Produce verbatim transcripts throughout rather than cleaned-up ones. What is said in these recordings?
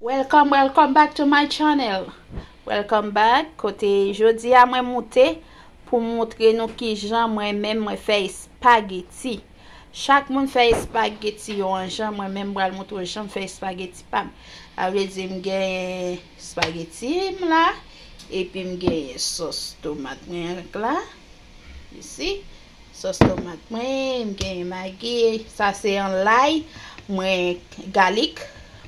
Welcome, welcome back to my channel. Welcome back. Kote jodi a mwen moute pou moutre nou kijan mwen menm mwen fè espageti. Chak moun fè espageti yo an jan, mwen menm pral moutre w jan m fè espageti pa m. Sa vle di m gen espageti m la, epi m gen sòs tomat mwen la. You see? Sòs tomat mwen, m gen magi, sa se an lay, mwen galik,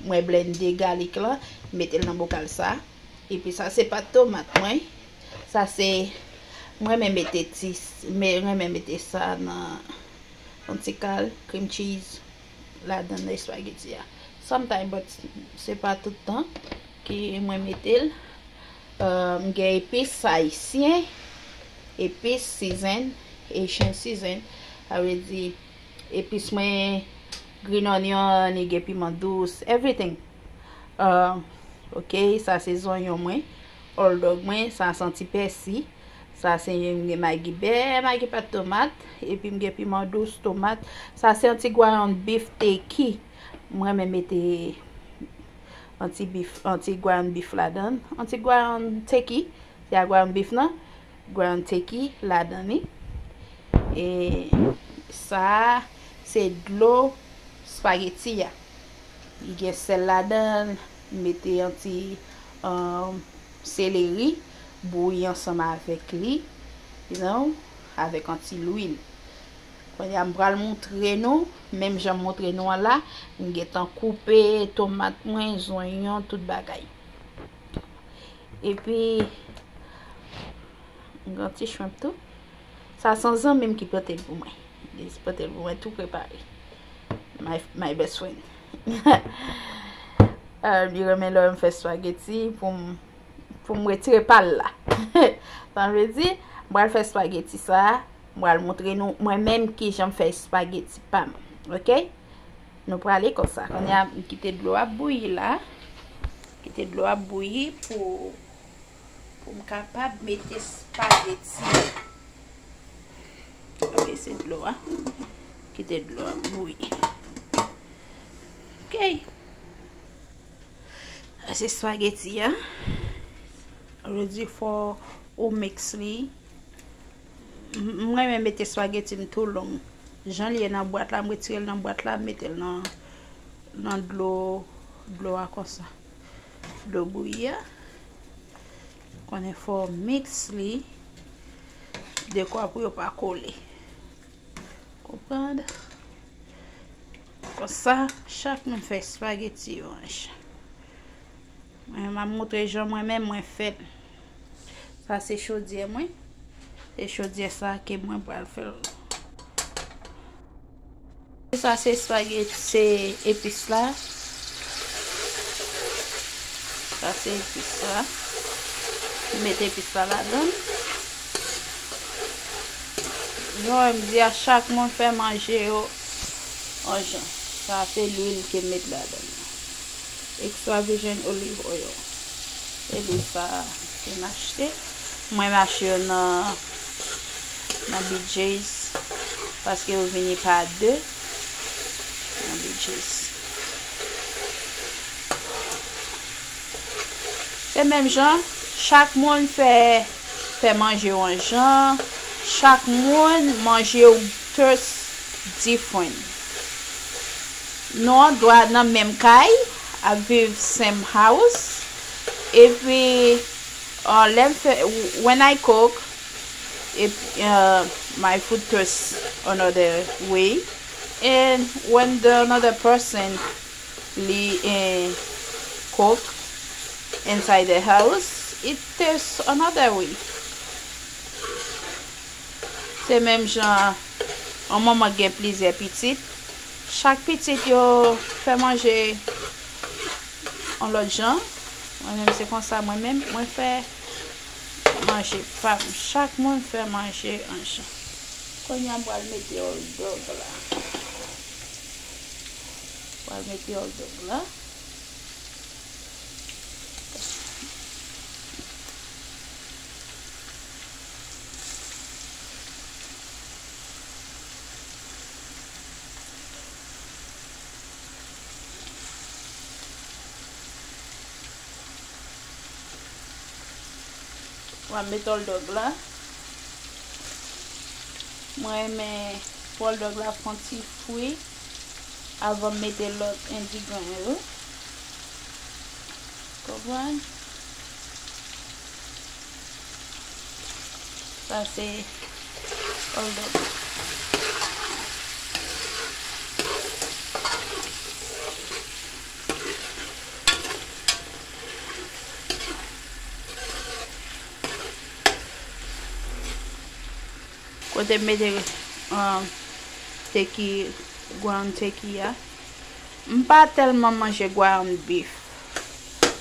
mwen blende galik lan, m mete l nan bokal sa. Epi sa se pat tomat mwen. Sa se, mwen renmen mete ti, mwen renmen mete sa nan yon ti kal cream cheese ladan nan espageti a. Sometime, but se pa tout tan ke mwen mete l. Euh, m gen epis ayisyen, epis season, Haitian season. Sa vle di epis mwen, green onion, li gen piman dous, everything. Euh, ok, sa se zonyon mwen, old dog mwen, sa se ti pèsi. Sa se, m gen magi bè, magi pat tomat, epi m gen piman dous, tomat. Sa se yon ti ground beef teki. Mwen renmen mete yon ti beef, yon ti ground beef ladan. Yon ti ground teki, se a ground beef nan. Ground teki ladan li. E sa se dlo spageti a. Li gen sèl ladan, m mete yon ti, um, seleri, bouyi ansanm avèk li, you know, avèk yon ti lwil. Kounye a, m pral moutre nou, menm jan m moutre nou an la, m gentan koupe tomat mwen, zonyon, tout bagay. Epi, m gen yon ti shrimp tou. Sa se yon zanmi m ki pote l pou mwen. Li pote l pou mwen tou prepare. My, my best friend. Euh, li renmen lè m fè spageti pou m, pou m retire pa l la. Sa vle di, m pral fè spageti sa, m pral moutre nou mwen menm kijan m fè spageti pa m. Ok? Nou prale konsa. Kounye a, m kite dlo a bouyi la. Kite dlo a bouyi pou, pou m kapab mete spageti. Ok, se dlo a. Kite dlo a bouyi. Ok. Sa se spageti a. Yo di fò ou mix li. M, m renmen mete spageti m tou long. Jan li ye nan bwat la, m retire l nan bwat la, m mete l nan, nan dlo, dlo a konsa. Dlo bouyi a. Konnen fò w mix li dekwa pou yo pa kole. Konprann? Konsa, chak moun fè espageti yo an jan. Mwen, m ap moutre jan mwen menm mwen fè l. Sa se chodyè mwen. Se chodyè sa ke mwen pral fè l. Sa se espageti, se epis la. Sa se epis la. M mete epis la ladan. Jan m di a, chak moun fè manje yo an jan. Sa se lwil ke m met ladan. Extra virgin olive oil. Se lwil sa ke m achte. Mwen m achte yo nan, nan B J's, paske yo vini pa de nan B J's. Se menm jan, chak moun fè, fè manje yo an jan, chak moun manje yo taste different. Nou an dwa nan menm kay, ap viv same house, epi, uh, lè m fè, when I cook, it, uh, my food tastes another way, and when the another person li, eh, cook inside the house, it tastes another way. Se menm jan yon manman gen plizyè pitit. Chak pitit yo fè manje yon lòt jan. Mwen menm se konsa mwen menm mwen fè manje pa m. Chak moun fè manje an jan. Kounye a m pral mete hot dog la. Pral mete hot dog la. Mwen met hot dog la. Mwen renmen pou hot dog la fè yon ti fri avan m mete lòt engredyan yo. Konprann? Sa se hot dog. Kote m mete, um, turkey, ground turkey a. M pa tèlman manje ground beef.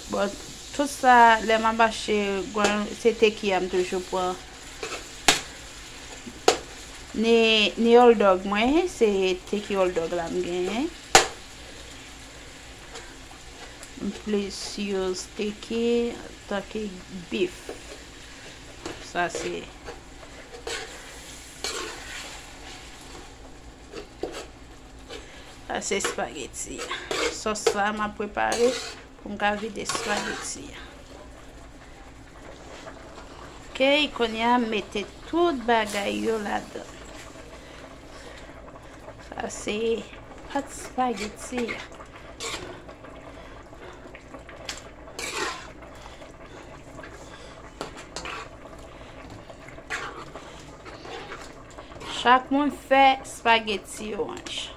But tout sa, lè m ap achte ground, se turkey a m toujou pran. Ni, ni hot dog mwen, se turkey hot dog la m genyen. M plis use turkey, turkey beef. Sa se, sa se spaghetti. Sòs la m ap prepare pou m ka vide spaghetti a. Ok, kounye a m mete tout bagay yo ladan. Sa se pat spaghetti a. Chak moun fè spaghetti yo anch.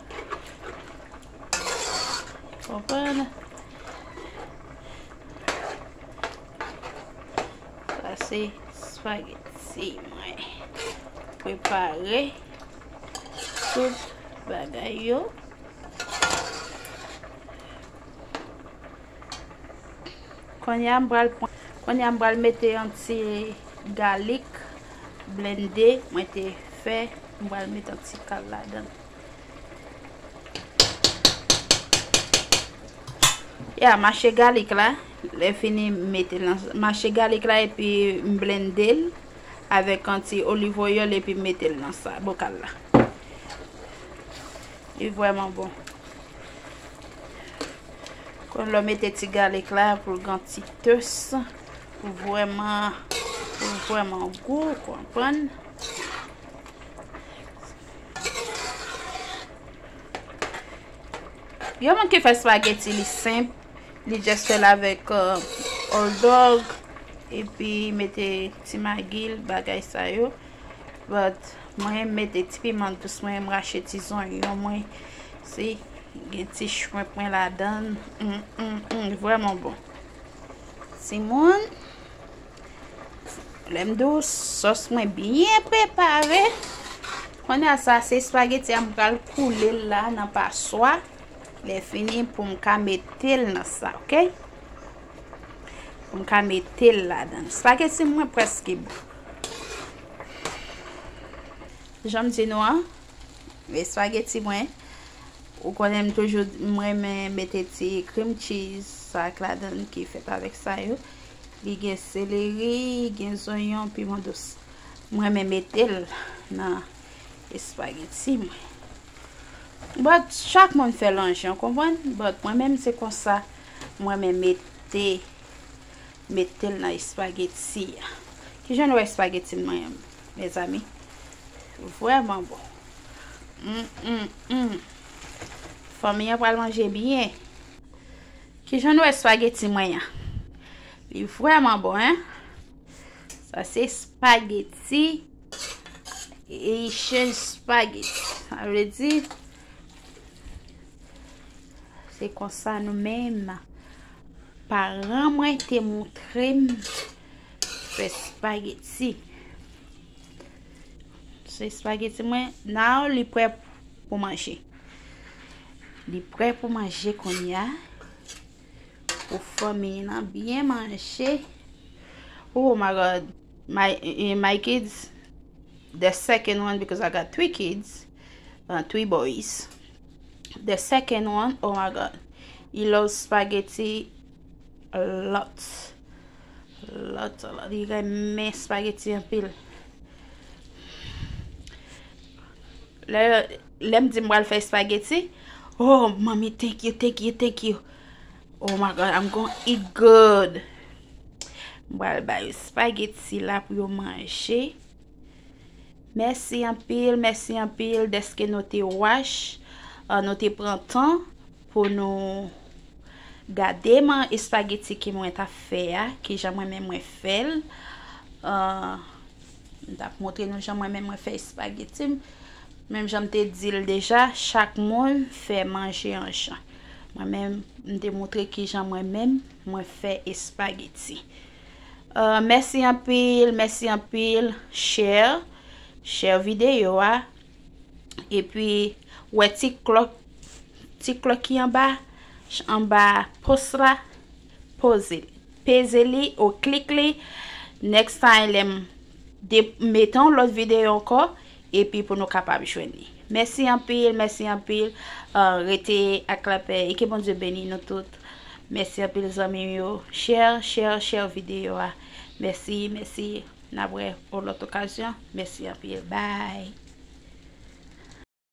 Konprann? Sa se spaghetti mwen. Prepare tout bagay yo. Kounye a m pral pran, kounye a m pral mete yon ti galik blende, mwen te fè, m pral mete yon ti kal ladan. Ya, mache galik la, lè fini m mete l nan, mache galik la epi m blende l avèk yon ti olive oil epi m mete l nan sa, bokal la. Li vrèman bon. Konn lè w mete ti galik la pou l gen ti tès, pou vrèman, pou vrèman gou, konprann? Gen moun ki fè spaghetti, li senp, li just fè l avèk, euh, hot dog, epi mete ti magi l, bagay sa yo. But mwen mete ti piman dous mwen, m rache ti zonyon mwen. Si, gen ti shrimp mwen ladan l. Mm, mm, mm, vrèman bon. Timoun, lè m di w sòs mwen byen prepare. Kounye a sa, se espageti a m pral koule l la nan paswa. Lè fini pou m ka mete l nan sa, ok? Pou m ka mete l ladan. Espageti mwen prèske bon. Jan m di nou an, espageti mwen, ou konnen m toujou, m renmen mete ti cream cheese sa k ladan ki fèt avèk sa yo. Li gen seleri, gen zonyon, piman dous. M renmen mete l nan espageti mwen. But chak moun fè l yon jan, w konprann? But mwen menm se konsa mwen renmen mete, mete l nan espageti a. Kijan nou wè espageti mwen, mezanmi? Vrèman bon. Mm, mm, mm. Fanmi an pral manje byen. Kijan nou wè espageti mwen an? Li vrèman bon, en? Sa se espageti, Haitian spaghetti. Sa vle di, se konsa nou menm. Paran mwen te montre m fè espageti. Se espageti mwen. Now li prè pou manje. Li prè pou manje kounye a. Pou fanmi nan byen manje. Oh my God. My, eh, my kids, the second one, because I got three kids, uh, three boys. The second one, oh my God. He loves spaghetti a lot. Lot, a lot. Li renmen spaghetti anpil. Lè, lè m di m pral fè espageti, "Oh, mommy, thank you, thank you, thank you. Oh my God, I'm gonna eat good." M pral ba yo espageti la pou yo manje. Mèsi anpil, mèsi anpil dèske nou te watch, uh, nou te pran tan pou nou gade man espageti ke mwen t ap fè a, kijan mwen menm mwen fè l. Uh, m t ap montre nou jan mwen menm mwen fè espageti m. Menm jan m te di l deja, chak moun fè manje yon jan. Mwen menm, m te montre kijan mwen menm mwen fè espageti. Uh, mèsi anpil, mèsi anpil. Share, share videyo a. Epi, wè ti klòk, ti klòk ki anba, anba post la, poze li. Peze li ou klik li. Next time, lè m de, mete yon lòt videyo ankò, epi pou nou kapab jwenn li. Mèsi anpil, mèsi anpil. Uh, rete ak lapè e ke Bondye beni nou tout. Mèsi anpil zanmi m yo. Share, share, share videyo a. Mèsi, mèsi. N ap wè yon lòt okazyon. Mèsi anpil. Bye.